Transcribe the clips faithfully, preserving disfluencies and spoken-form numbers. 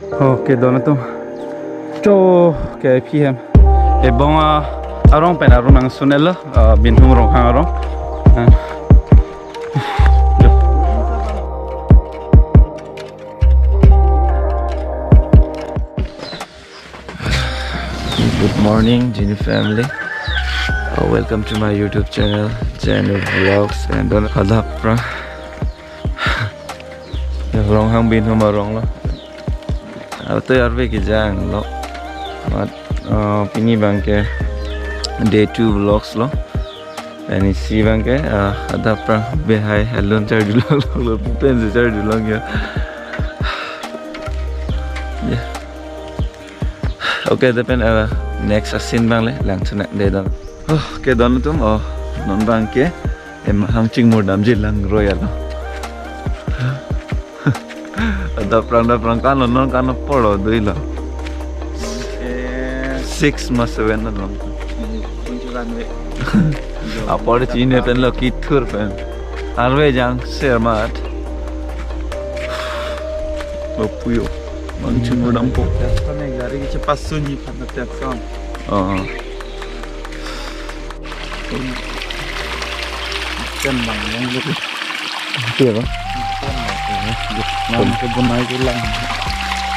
Okay, don atum. Cho ke phi hem. Ebong a arong pen arong nangsun-et lo, ah, Binhum Ronghang arong. Ah. Good morning, Jini family. Uh, welcome to my YouTube channel, Jini Vlogs, and don hadak aphrang Ronghang Binhum arong lo. Ato arve kejang lo. Mat, uh, pini abangke day two vlogs lo. Lapen isi abangke, uh, hadak aphrang behai alun charjulang lo, lo pen si charjulang ya. Ya. Okay, lapen, uh, next a-scene abang le lang thunak de don. Oh, ke don atum, oh, non abangke em hang chingmur damji lang royal lo. Hadak aphrang, hadak aphrang kan lo, non kan apor lo, dui lo. Eh, six ma seven lo. Apor chini pen lo kithur pen. Arve jangsir mat. Lo puyo. Mang chingmur dampo. Jackson e gari ke chepas sunyi pan Jackson. Oh. Kan lang yang lebih. Iya, Bang. Kan lang. Nang ke bunai ke lang.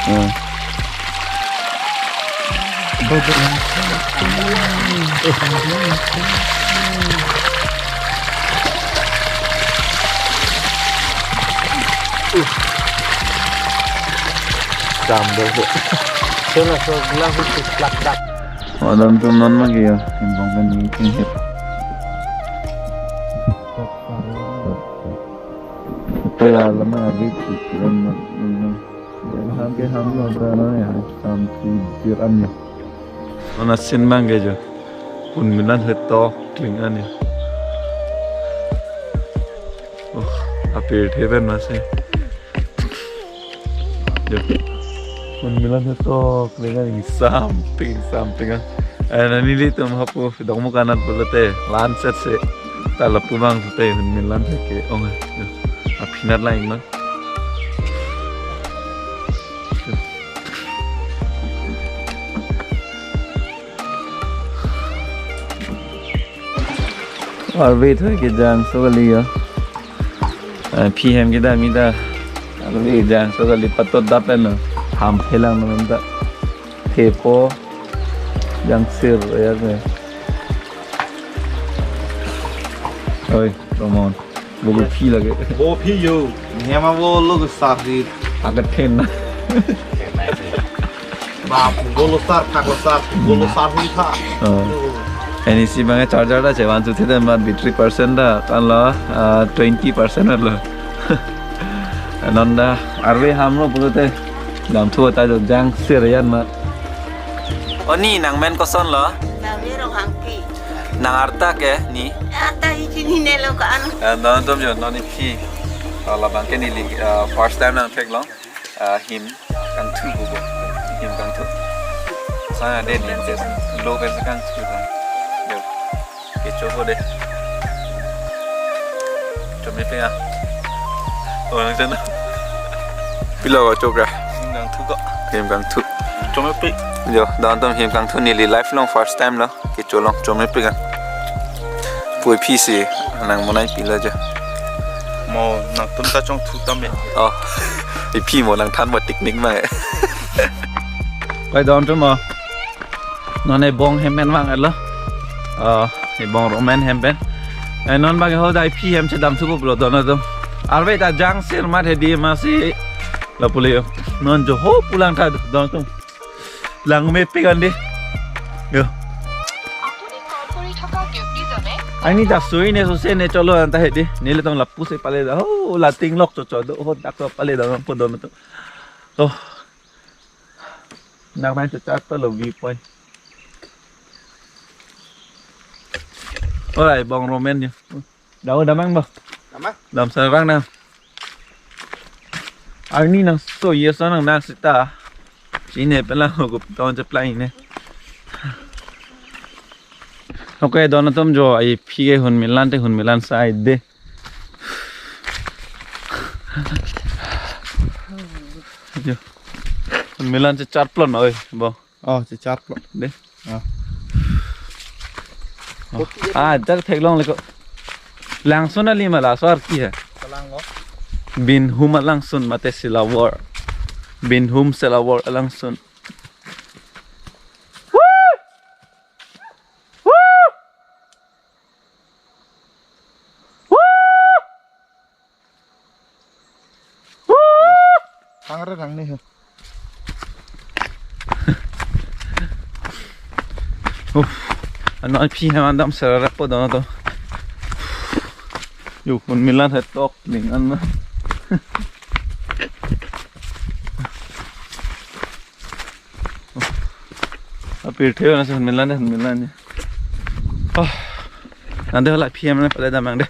Hmm. Sambal, Bu. Sana so gelang khusus plak plak. Oh, don atum non ma ke ya, himbong kan ni ting hip. Kaya lama habis pikiran mat. Ham ke ham lo ta na ya, ham si jir an ya. Mana sin mang ke jo. Hunmilan hetok kling an ya. Oh, apir theven masih. Yo. Hunmilan hetok kling an, samping, samping an. Eh, nang nelitum hapu dongmukak anat pulote, lanset se. Ta lapu abang te hunmilan ke ong. Yo. Aphi nat lang ma. Arve thoi kejang so kali ya. Eh, phi hem kedam ta. Arve jang so kali patot dap pen lo. Ham phelang non ta. Thepo jangsir ya ke. Oi, Ramon. Bulu phi lagi. Bo phi yo. Hema bo lo ke sarhi. Agak then na. Ba, bolo sar, phak lo sar, bolo sar hui tha. Oh. Ini si bang charger ta chevan su thide mat battery percent ta kan lo, ah, twenty percent lo. Non ta arve ham lo pulote damthu ta jo jangsir yan ma. Oni nang men koson lo? Nang Ronghangpi. Nang arta ke ni? Arta hi chinine lo ko-an. Eh, don atum jo non ni phi. Labang ke neli, ah, first time nangtheklong. Ah, him kangthu ko bo. Him kangthu. Sa de ni tes lo ke kangthu kan. Yo. Kecho ko de. Chomepik a. Oh, nang chana. Pilo ko chopra. Him kangthu ko. Him kangthu. Chomepik. Yo, don atum him kangthu neli life long first time lo. Kecholong chomepik an. Pui phi si nang monai pilo jo. Mo nangtum ta chongthu tame. Oh. Iphi mo nangthan mo technique ma. Pai don atum mo. Non ebong hem pen vang-et lo. Oh, ebong romen hem pen. Eh, non bang ho dai phi hem chedamthu ko pulo don atum. Arve ta jangsir mat hedi masi. Lapu le yo. Non jo ho pulang ta don atum. Langmepik an de. Yo. আপুনি কল কৰি থকা ব্যক্তিজনে Aini ta sui ne suse ne cholo anta hedi. Nelitum lapu si pale da. Ho, la tinglok chocho do. Ho, dak to pale da po don atum. Oh. Nang main chat to lo view point. Alright, bong romen yo. Dau damang bo. Damang? Dam sarang na. Arni nang so yes nang nang sita. Sine pela ko ton je play ne. Okay, don atum jo ai phi ke Hunmilan te Hunmilan side de. Jo. Milan chechar plot ma oi, bo. Oh, chechar plot. De. Oh. Oh. Ah, dak theklongle ko. Langsun ali ma laso arki he. Kalang lo. Binhum alangsun mate Silawar. Binhum Silawar alangsun. Woo! Woo! Woo! Tangre rang ni he. Uff, ano phi he mandam sera po dono to. Yo, pun Milan he tok ling an na. Apir the na Milan de, Milan de. Oh. Nande hala phi he mana pada damang de.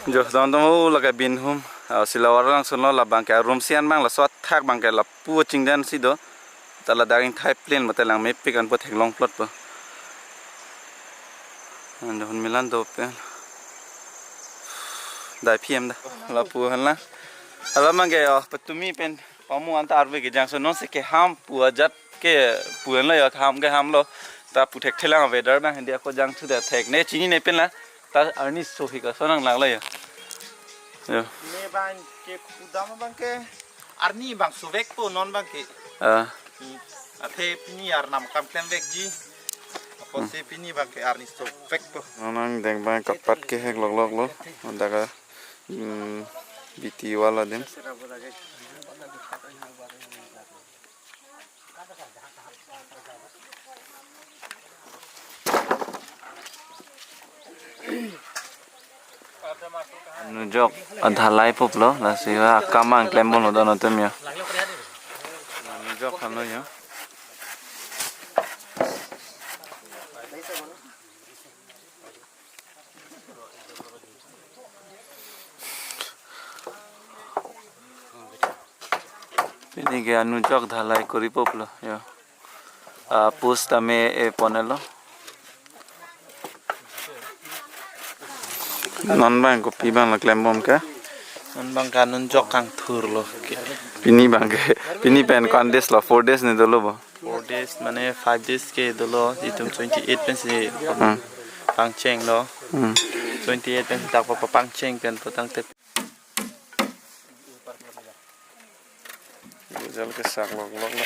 Jo, don dong, oh, lake Binhum, ah, Silawar alangsun lo, labang ke room sian bang, laso athak bang ke lapu chingdan si do. Ta ladak ingthai plain mate langmepik an po theklong plot po. An dun Milan do pen. Dai phi he da. Lapu han la. Ala bang ke, oh, patumi pen. Pamu anta arve kejangso non si keham pu ajat ke pu henlo ya, keham keham lo. Ta pu thekthelang weather bang hindi ako jangthu ta thek ne chinine pen la. Ta arni so hi ka sonang lak lo ya. Yo. Ne bang ke kudam bang ke arni bang sovek po non bang ke. Ah. Hmm. Athe pini arnam kam klem vekji. Apotsi pini bang ke arni sovek po. Nonang deng bang kapat ke hek lok lok lo. Anta ka, hmm, B T wala dem. Nujok adhalai puplo, lasi va akam ang klembomlo dono atum ya. Nujok halo ya. Pini ke anujok dhalai kori puplo, yo. Ah, post tame e ponelo. Non bang kopi bang la klembom ke? Non bang ke anujok kangthurlo ke. Pini bang ke, pini pen ko-an days lo, four days ne dolo bo. Four days mane five days ke dolo, itum twenty eight pensi Hmm. pangchenglo. Hmm. Twenty eight pensi dak pa pangcheng pen patangte. Jal ke sak lok lok lo.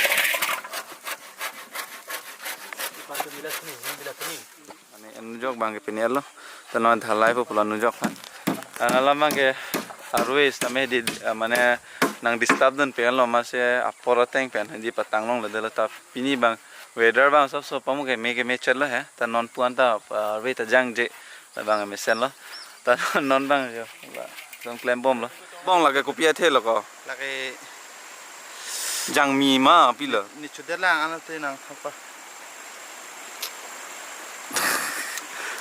Mane anujok bang ke pini lo. Tano dhalai puplo anujok aphan. An alam bang ke arve tame di, eh, mane nang disturb dunpe lo, masi apor ateng pen di patang longledetlo ta pini bang weather bang sob sob pamu ke me ke me chetlo he. Ta non pu anta, eh, arve ta jangje labang mesenlo. Ta non bang yo. La, jong klembomlo. Bong lake kopi athe lo ko? Lake jangmi ma pilo? Ni chudet lang ano te nang thapa.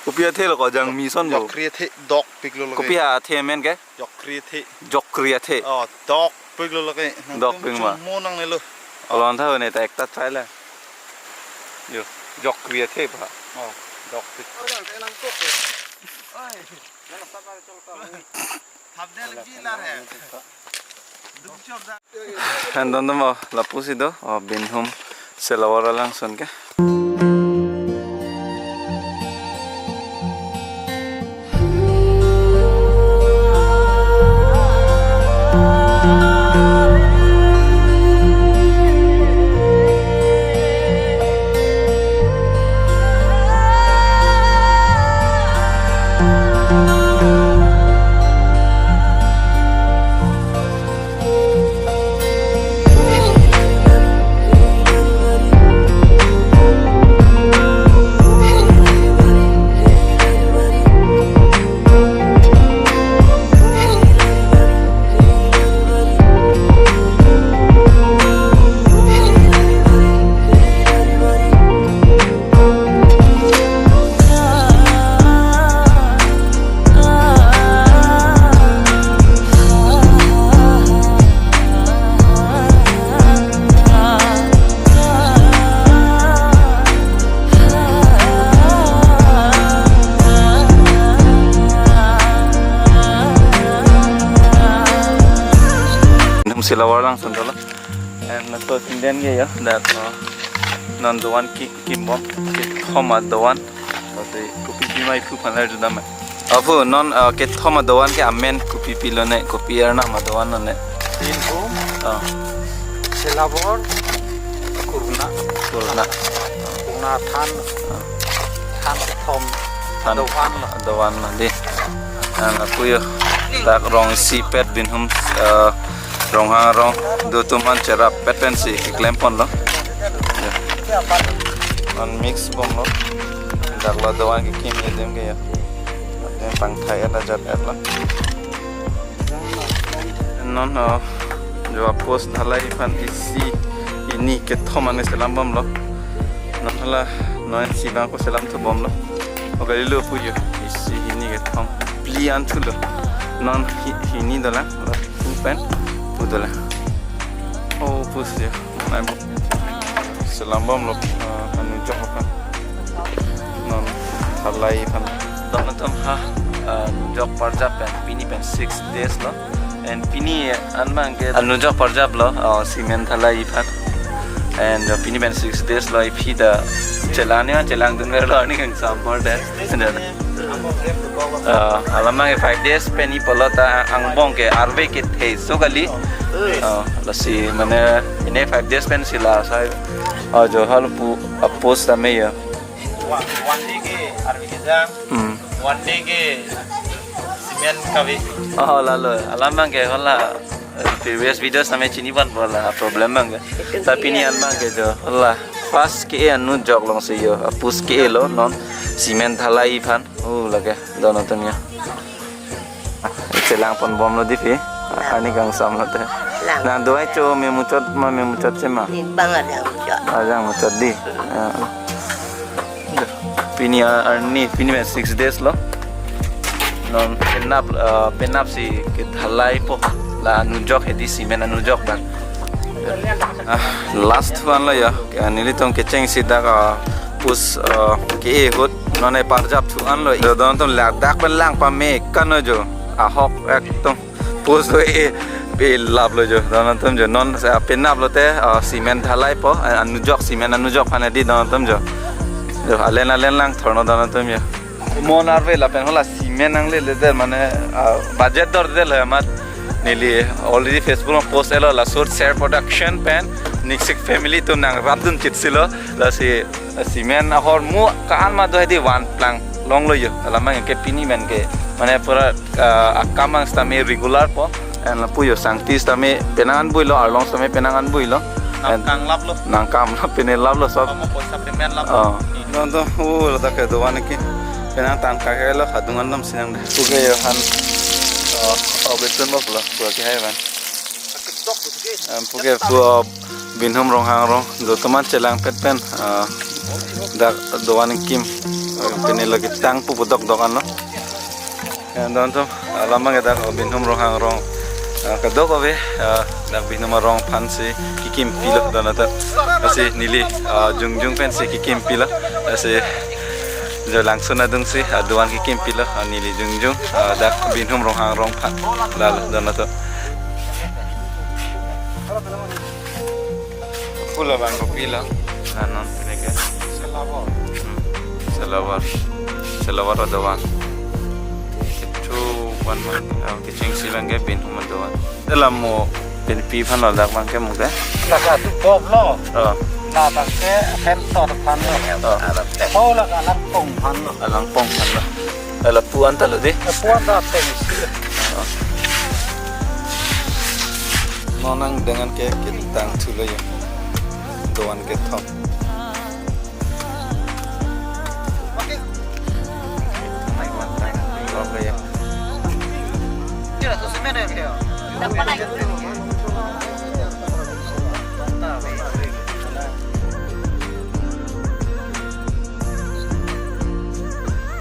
Kopi athe lo ko jangmi ason bo? Jokri athe, dok piklo lake. Kopi athe amen ke? Jokri athe. Jokri athe. Oh, dok piklo lake. Nang Dok tum pik ma. Chungmo nangnelo. Olon tha ne ta ekta try le. Yo, jokri athe pa. Oh, dok pik. Han don dam o, lapusi do, o, Binhum Silawar alangsun ke. Binhum Silawar alangsun dolo. And Nangpachini den ke ya, dak, uh, non doan ki, kimbom, kethom adoan. Pasi kopi pima iphu aphan la judam. Aphu, non, uh, kethom adoan ke amen kopi pilo ne, kopi arnam adoan lo ne? Binhum, uh, Selabor, Kurna. Kurna. Kurna than, uh, than kethom. Than adoan lo. Adoan lo di. Nang aku yo, dak rong isi pet Binhum, uh, Ronghang arong do atum aphan cherap pet pensi keklem ponlo. Ya. Non mix bomlo. Dak la doan kekim adim ke ya. Adim pangthai et ajat et lo. Non, oh, jo apos dhalai aphan isi hini kethom an selam bomlo. Non hala non isi abang ko selam thu bomlo. Oke, lilo pu yo. Isi hini kethom. Phli an thulo. Non hi-, hini dolang. Pu pen pu dolang. Oh, pus ya. Nai bu. Selam bomlo, uh, anujok aphan. Non dhalai aphan. Don atum ha, uh, anujok parjap pen, pini pen six days lo. And pini an abang ke anujok parjap lo, uh, cement dhalai aphan. And, uh, pini pen six days lo, iphi ta chelang ni, chelang dunver lo ni kang sampor de. Sendal. Uh, alam abang ke five days pen ipo lo ta angbong ke arve kethe so kali. Uh, lasi mane pini five days pensi la sai. Uh, jo hal pu apos tame ya. One, one day ke arve kejang. Hmm. One day ke cement kave. Oh, lalo. Alam abang ke hala, eh, previous videos tame chini pon bola problem abang ke. Ta pini an abang ke jo hala. First ke anujok alongsi yo. Apos ke lo non cement dhalai aphan. Oh, lake don atum ya. Chelang pon bomlo di phi. Ani kang samlo te. Lang. Nang duai cho memuchot ma, memuchot che ma? Ni bang ajang muchot. Ajang muchot di. Ah. Pini, ah, arni, pini pen six days lo. Non penap, ah, penapsi kedhalai po. La anujok hedi cement anujok abang. Ah, last one lo ya. Ke nelitum kechengsi dak, ah, pus, ah, ke-e ahut non e parjap thu anlo. Don atum ladak pen lang pame kano jo. Ahok ekdom pus do e, pe laplo jo. Don atum jo non sa penap lote, ah, cement dhalai po, ah, anujok cement anujok aphan di don atum jo. Jo alen alen lang thorno don atum jo. Mon arve lapen hala cement nanglele det mane, ah, budget dor det lo amat neli already Facebook along post etlo, laso Ser Production pen Niksik family atum nangrapdun chit si lo, lasi cement ahormu ka-an ma do hedi van plang longlo yo. Alam abang ke pini pen ke mane pura, ah, akam abang sitame regular po. And lapu yo sangti sitame penang anbui lo, arlong sitame penang anbui lo. And nangkang laplo. Nangkang lap, pine laplo sob. Kamu poisa payment laplo. Oh. Don atum, oh, ladak ke doan ke. Penang tangka ke lo, kadung an dam sinang de. Puke yo han. Oh, oh, betul mo pulo, pulo ke hai ban. Em, puke pu, oh, Binhum Ronghang arong, do atum an chelang pet pen, ah, dak doan kim, ah, pine lagi tang pu pudok dokan lo. Ya, don atum, ah, alam abang ke dak, oh, Binhum Ronghang arong, ah, kedok ave, ah, dak Binhum arong aphansi kekim pilo don atum. Lasi neli, ah, jongjong pensi kekim pilo. Lasi jo langsun adungsi, ah, doan kekim pilo, ah, neli jongjong, ah, dak Binhum Ronghang arong aphan. Lalo don atum. Pula bang kopi lo. Nanon pine ke. Selabor. Hmm. Selabor. Selabor adoan. Itu one month, ah, kechengsi abang ke Binhum adoan. Dalam mo pen pi aphan ladak abang ke mo ke. Ladak tu bob lo. Oh. Ladak ke pen tor aphan lo. Oh. Oh, ladak alangpong aphan lo. Alangpong aphan lo. Lapu an ta lo di. Lapu an ta teng si. Oh. Non nangdeng an ke ketang thulo yo. Doan kethom. Oke ya.